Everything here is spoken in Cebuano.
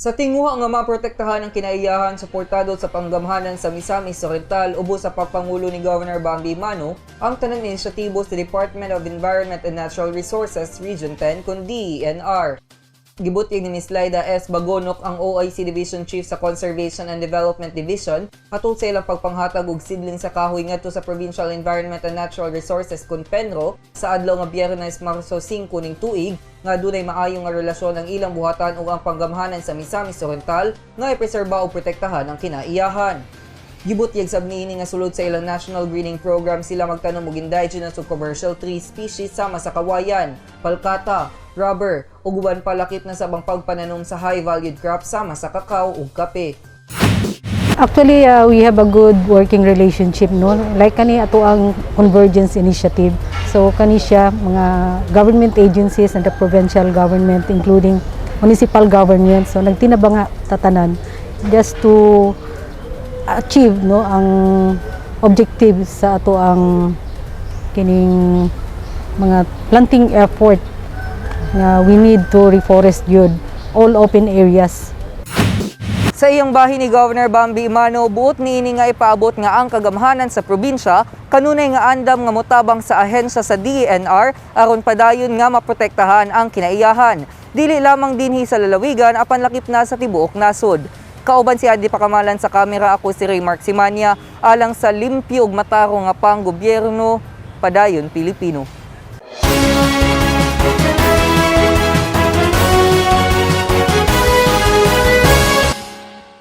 Sa tinguha nga maprotektahan ang kinaiyahan, suportado sa panggamhanan sa Misamis Oriental ubos sa pagpangulo ni Governor Bambi Emano ang tanan inisyatibo sa Department of Environment and Natural Resources Region 10 kun DENR. Gibutyag ni Ms. Laida S. Bagonok, ang OIC Division Chief sa Conservation and Development Division, hatol sa ilang pagpanghatag og seedling sa kahoy ngadto sa Provincial Environment and Natural Resources kun PENRO sa adlaw nga Biyernes, Marso 5 ning tuig, nga dunay maayo nga relasyon ang ilang buhatan ug ang panggamhanan sa Misamis Oriental nga ipreserba ug protektahan ang kinaiyahan. Gibutyag sab niini nga sulod sa ilang National Greening Program sila magtanom og indigenous ug commercial tree species sama sa kawayan, palkata, rubber ug uban pa, lakip na sa pagpananom sa high valued crops sama sa kakao ug kape. Actually, we have a good working relationship, no? Like kani ato ang Convergence Initiative. So kani siya mga government agencies and the provincial government, including municipal government. So nagtinabanga ta tanan just to achieve, no, ang objective sa ato ang kining mga planting effort nga we need to reforest yun all open areas. Sa iyang bahin ni Governor Bambi Emano, buot niini nga ipaabot nga ang kagamhanan sa probinsya kanunay nga andam nga motabang sa ahensya sa DENR aron padayon nga maprotektahan ang kinaiyahan. Dili lamang dinhi sa lalawigan apan lakip na sa tibuok nasod. Kauban si Andy Pakamalan sa kamera, ako si Ray Mark Simanya, alang sa limpyo ug matarong nga panggobyerno, padayon, Pilipino.